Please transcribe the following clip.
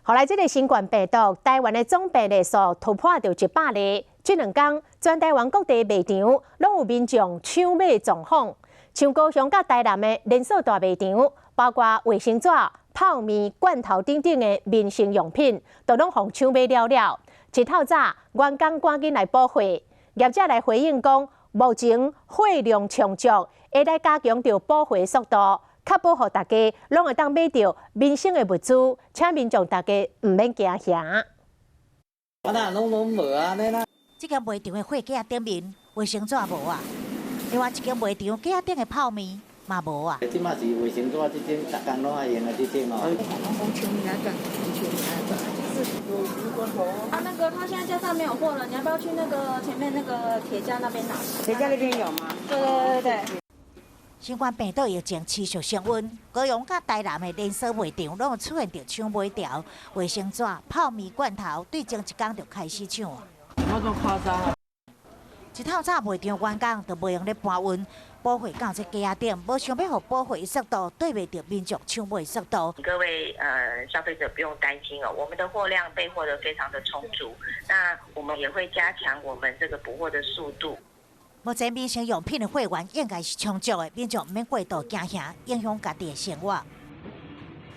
予來這个新冠病毒，台灣的總病例數突破著100例。這兩工，全台灣各地賣場攏有民眾搶買狀況。像高雄佮台南的連鎖大賣場，包括衛生紙、泡麵、罐頭等等的民生用品，都攏予搶買了了。一透早，員工趕緊來補貨，業者來回應講，目前貨量充足，會來加強著補貨速度，確保予大家攏會當買著民生的物資，請民眾大家毋免驚嚇。啊，那攏攏無啊，呢啦。這間賣場的貨架頂面衛生紙無啊，另外一間賣場架頂的泡麵嘛無啊。這馬是衛生紙，這種逐工攏愛用的這種哦。啊，那個他現在架上沒有貨了，你要不要去那個前面那個鐵架那邊拿？鐵架那邊有嗎？對對對對。新冠病毒疫情持續升溫，高雄佮台南的連鎖賣場攏有出現著搶買潮，衛生紙、泡麵罐頭，對前一工就開始搶啊。無這麼誇張啊！一透早賣場員工就袂用咧搬運，補貨到這架仔頂，無想欲予補貨速度對袂著民眾搶買速度。各位消費者不用擔心哦，我們的貨量備貨得非常的充足，那我們也會加強我們這個補貨的速度。目前民生用品的貨源應該是充足的，民眾毋免過度驚嚇，影響家己的生活。